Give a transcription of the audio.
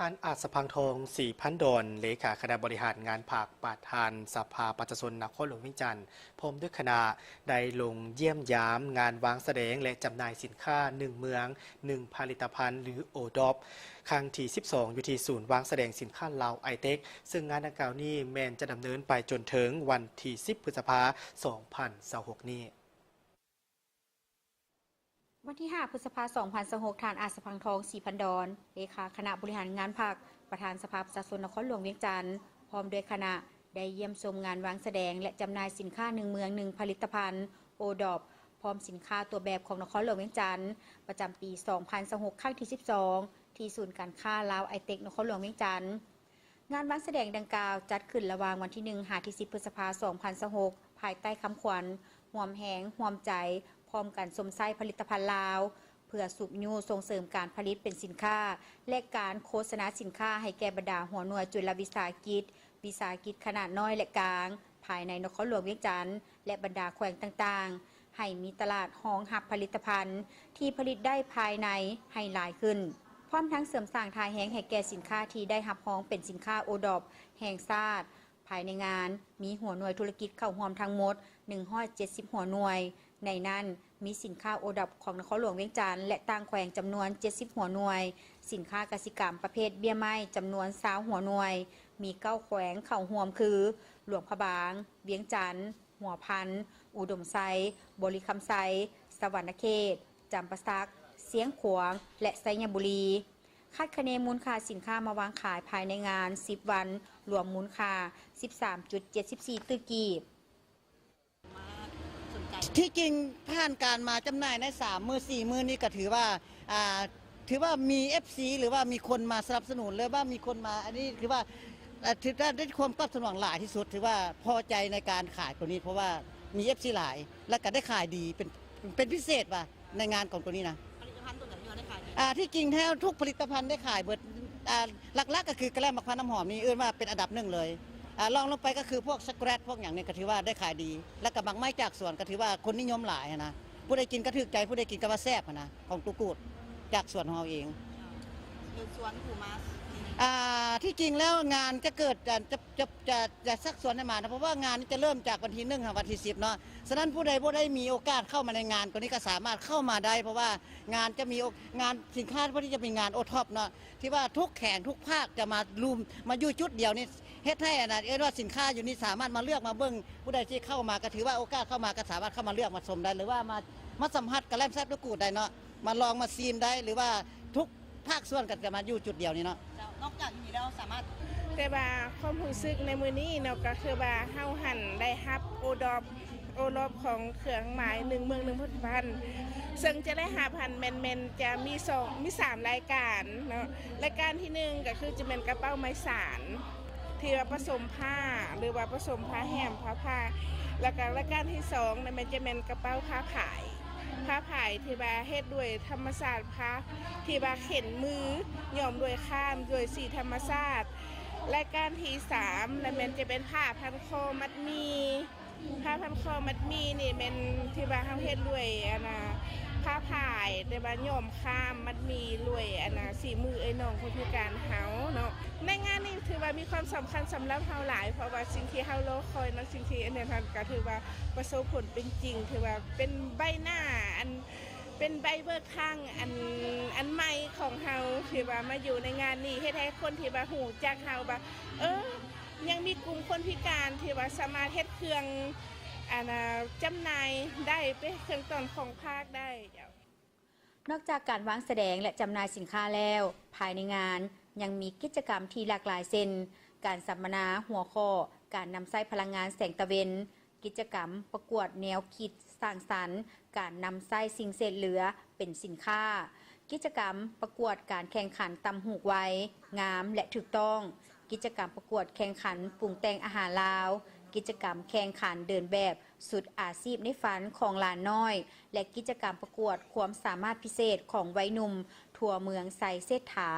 ທ່ານ ອາດສະພັງທອງ ສີພັນດອນ ເລຂາຄະນະບໍລິຫານງານພັກ ປະທານສະພາປະຊາຊົນນະຄອນຫຼວງວຽງຈັນ ພ້ອມດ້ວຍຄະນະ ໄດ້ລົງຢ້ຽມຢາມງານວາງສະແດງ ແລະ ຈຳໜ່າຍສິນຄ້າ ໜຶ່ງເມືອງ ໜຶ່ງຜະລິດຕະພັນ ຫຼື ໂອດອບ ຄັ້ງທີສິບສອງ ຢູ່ທີ່ສູນວາງສະແດງສິນຄ້າລາວໄອເຕັກ ເຊິ່ງງານດັ່ງກ່າວນີ້ແມ່ນຈະດຳເນີນໄປຈົນເຖິງວັນທີສິບ ພຶດສະພາ ສອງພັນຊາວຫົກນີ້. ວັນທີຫ້າ ພຶດສະພາ ສອງພັນຊາວຫົກ ທ່ານ ອາດສະພັງທອງ ສີພັນດອນ ເລຂາຄະນະບໍລິຫານງານພັກ ປະທານສະພາປະຊາຊົນນະຄອນຫຼວງວຽງຈັນ ພ້ອມດ້ວຍຄະນະ ໄດ້ຢ້ຽມຊົມງານວາງສະແດງ ແລະ ຈຳໜ່າຍສິນຄ້າ ໜຶ່ງເມືອງ ໜຶ່ງຜະລິດຕະພັນ ໂອດອບ ພ້ອມສິນຄ້າຕົວແບບຂອງນະຄອນຫຼວງວຽງຈັນ ປະຈຳປີ ສອງພັນຊາວຫົກ ຄັ້ງທີສິບສອງ ທີ່ສູນການຄ້າລາວໄອເຕັກ ນະຄອນຫຼວງວຽງຈັນ. ງານວາງສະແດງດັ່ງກ່າວຈັດຂຶ້ນລະຫວ່າງວັນທີໜຶ່ງ ຫາ ທີສິບ ພຶດສະພາ ສອງພັນຊາວຫົກ ພາຍໃຕ້ຄຳຂວັນ ຮ່ວມແຮງຮ່ວມໃຈ ພ້ອມກັນຊົມໃຊ້ຜະລິດຕະພັນລາວ ເພື່ອຊຸກຍູ້ສົ່ງເສີມການຜະລິດເປັນສິນຄ້າ ແລະ ການໂຄສະນາສິນຄ້າໃຫ້ແກ່ບັນດາຫົວໜ່ວຍຈຸລະວິສາຫະກິດ, ວິສາຫະກິດຂະໜາດນ້ອຍ ແລະ ກາງ ພາຍໃນນະຄອນຫຼວງວຽງຈັນ ແລະ ບັນດາແຂວງຕ່າງໆ ໃຫ້ມີຕະຫຼາດຮອງຮັບຜະລິດຕະພັນທີ່ຜະລິດໄດ້ພາຍໃນໃຫ້ຫຼາຍຂຶ້ນ, ພ້ອມທັງເສີມສ້າງທ່າແຮງໃຫ້ແກ່ສິນຄ້າທີ່ໄດ້ຮັບຮອງເປັນສິນຄ້າໂອດອບແຫ່ງຊາດ. ພາຍໃນງານມີຫົວໜ່ວຍທຸລະກິດເຂົ້າຮ່ວມທັງໝົດ ໜຶ່ງຮ້ອຍເຈັດສິບຫົວໜ່ວຍ, ໃນນັ້ນມີສິນຄ້າໂອດອບຂອງນະຄອນຫຼວງວຽງຈັນ ແລະ ຕ່າງແຂວງຈຳນວນ ເຈັດສິບຫົວໜ່ວຍ, ສິນຄ້າກະສິກຳປະເພດເບ້ຍໄມ້ຈຳນວນ ຊາວຫົວໜ່ວຍ, ມີເກົ້າແຂວງເຂົ້າຮ່ວມຄື ຫຼວງພະບາງ, ວຽງຈັນ, ຫົວພັນ, ອຸດົມໄຊ, ບໍລິຄຳໄຊ, ສະຫວັນນະເຂດ, ຈຳປາສັກ, ຊຽງຂວາງ ແລະ ໄຊຍະບູລີ. ຄາດຄະເນມູນຄ່າສິນຄ້າມາວາງຂາຍພາຍໃນງານ ສິບວັນ ລວມມູນຄ່າ ສິບສາມຈຸດເຈັດສິບສີ່ຕື້ກີບ. ທີ່ຈິງຜ່ານການມາຈຳໜ່າຍໃນສາມມື້ສີ່ມື້ນີ້ກໍຖືວ່າ ອ່າ ຖືວ່າມີເອັຟຊີ ຫຼືວ່າມີຄົນມາສະໜັບສະໜູນ ຫຼືວ່າມີຄົນມາ ອັນນີ້ຖືວ່າ ເອີ ຖືວ່າໄດ້ຄວາມຕອບສະໜອງຫຼາຍທີ່ສຸດ ຖືວ່າພໍໃຈໃນການຂາຍໂຕນີ້ ເພາະວ່າມີເອັຟຊີຫຼາຍ ແລ້ວກໍໄດ້ຂາຍດີເປັນ ເປັນພິເສດວ່າ ໃນງານຂອງໂຕນີ້ນະ. ຜະລິດຕະພັນໂຕໃດທີ່ວ່າໄດ້ຂາຍດີ? ອ່າ ທີ່ຈິງແທ້ທຸກຜະລິດຕະພັນໄດ້ຂາຍເບິດ ອ່າ ຫຼັກໆກໍຄືກະແລັມໝາກພາວນ້ຳຫອມນີ້ ເອີ້ນວ່າເປັນອັນດັບໜຶ່ງເລີຍ. ອ່າ ລອງລົງໄປກໍຄືພວກຊັອກໂກແລັດ ພວກຫຍັງນີ້ກໍຖືວ່າໄດ້ຂາຍດີ ແລ້ວກໍໝາກໄມ້ຈາກສວນກໍຖືວ່າຄົນນິຍົມຫຼາຍຫັ້ນນະ ຜູ້ໃດກິນກໍຖືກໃຈ ຜູ້ໃດກິນກໍວ່າແຊບຫັ້ນນະ ຂອງຕູ້ກູດຈາກສວນຂອງເຮົາເອງ. ເປັນສວນຜູ້ມາ ອ່າ ທີ່ຈິງແລ້ວງານຈະເກີດ ຈະ ຈະ ຈະ ຈະຊັກຊວນໃຫ້ມານະ ເພາະວ່າງານນີ້ຈະເລີ່ມຈາກວັນທີໜຶ່ງຫາວັນທີສິບເນາະ. ສະນັ້ນຜູ້ໃດບໍ່ໄດ້ມີໂອກາດເຂົ້າມາໃນງານໂຕນີ້ກໍສາມາດເຂົ້າມາໄດ້ ເພາະວ່າງານຈະມີໂອ ງານສິນຄ້າເພິ່ນຈະມີງານໂອທັອບເນາະ ທີ່ວ່າທຸກແຂວງທຸກພາກຈະມາລວມ ມາຢູ່ຈຸດດຽວນີ້ ເຮັດໃຫ້ອັນນັ້ນ ເອີ້ນວ່າສິນຄ້າຢູ່ນີ້ສາມາດມາເລືອກມາເບິ່ງ ຜູ້ໃດທີ່ເຂົ້າມາກໍຖືວ່າໂອກາດເຂົ້າມາກໍສາມາດເຂົ້າມາເລືອກມາຊົມໄດ້ ຫຼືວ່າມາ ມາສຳຜັດກະແລັມແຊບຕູ້ກູດໄດ້ເນາະ ມາລອງມາຊີມໄດ້ ຫຼືວ່າທຸກ ພາກສ່ວນກໍຈະມາຢູ່ຈຸດດຽວນີ້ເນາະ. ເຈົ້າ ນອກຈາກຢູ່ນີ້ແລ້ວສາມາດ ແຕ່ວ່າຄວາມຮູ້ສຶກໃນມື້ນີ້ເນາະ ກໍຄືວ່າເຮົາຫັ້ນໄດ້ຮັບໂອດອບ ໂອດອບຂອງເຄື່ອງໝາຍໜຶ່ງເມືອງໜຶ່ງຜະລິດຕະພັນ ເຊິ່ງຈະໄດ້ຮັບຫັ້ນແມ່ນ ແມ່ນຈະມີສອງ ມີສາມລາຍການເນາະ. ລາຍການທີໜຶ່ງກໍຄືຈະແມ່ນກະເປົາໄມ້ສານ ທີ່ວ່າປະສົມຜ້າ ຫຼືວ່າປະສົມຜ້າແຫ້ມ ຜ້າຜ້າ ແລ້ວກໍລາຍການທີສອງນັ້ນແມ່ນຈະແມ່ນກະເປົາຜ້າຝ້າຍ ຜ້າຝ້າຍທີ່ວ່າເຮັດດ້ວຍທຳມະຊາດ ຜ້າທີ່ວ່າເຂັນມື ຍ້ອມດ້ວຍຄາມ ດ້ວຍສີທຳມະຊາດ. ລາຍການທີສາມລະແມ່ນຈະເປັນຜ້າພັນຄໍມັດໝີ່ ຜ້າພັນຄໍມັດໝີ່ນີ້ແມ່ນທີ່ວ່າເຮົາເຮັດດ້ວຍ ອັນນ່າ ຜ້າຝ້າຍ ແຕ່ວ່າຍ້ອມຄາມມັດໝີ່ດ້ວຍ ອັນນ່າ ສີມືເອື້ອຍນ້ອງຄົນພິການເຮົາເນາະ. ໃນງານນີ້ຖືວ່າມີຄວາມສຳຄັນສຳລັບເຮົາຫຼາຍ ເພາະວ່າສິ່ງທີ່ເຮົາລໍຄອຍເນາະ ສິ່ງທີ່ອັນນັ້ນ ກໍຖືວ່າປະສົບຜົນເປັນຈິງ ຖືວ່າເປັນໃບໜ້າ ອັນ ເປັນໃບເບີກທາງ ອັນ ອັນໃໝ່ຂອງເຮົາ ທີ່ວ່າມາຢູ່ໃນງານນີ້ ເຮັດໃຫ້ຄົນທີ່ວ່າຮູ້ຈັກເຮົາວ່າ ເອີ ຍັງມີກຸ່ມຄົນພິການທີ່ວ່າສາມາດເຮັດເຄື່ອງ ອັນນ່າ ຈຳໜ່າຍໄດ້ ເປັນເຄື່ອງຕ້ອນຂອງຝາກໄດ້. ນອກຈາກການວາງສະແດງ ແລະ ຈຳໜ່າຍສິນຄ້າແລ້ວ, ພາຍໃນງານຍັງມີກິດຈະກຳທີ່ຫຼາກຫຼາຍ ເຊັ່ນ ການສຳມະນາຫົວຂໍ້ ການນຳໃຊ້ພະລັງງານແສງຕາເວັນ, ກິດຈະກຳປະກວດແນວຄິດສ້າງສັນ ການນຳໃຊ້ສິ່ງເສດເຫຼືອເປັນສິນຄ້າ, ກິດຈະກຳປະກວດການແຂ່ງຂັນຕ່ຳຫູກໄວ, ງາມ ແລະ ຖືກຕ້ອງ, ກິດຈະກຳປະກວດແຂ່ງຂັນປຸງແຕ່ງອາຫານລາວ, ກິດຈະກຳແຂ່ງຂັນເດີນແບບຊຸດອາຊີບໃນຝັນຂອງຫຼານນ້ອຍ ແລະ ກິດຈະກຳປະກວດຄວາມສາມາດພິເສດຂອງໄວໜຸ່ມທົ່ວເມືອງໄຊເສດຖາ.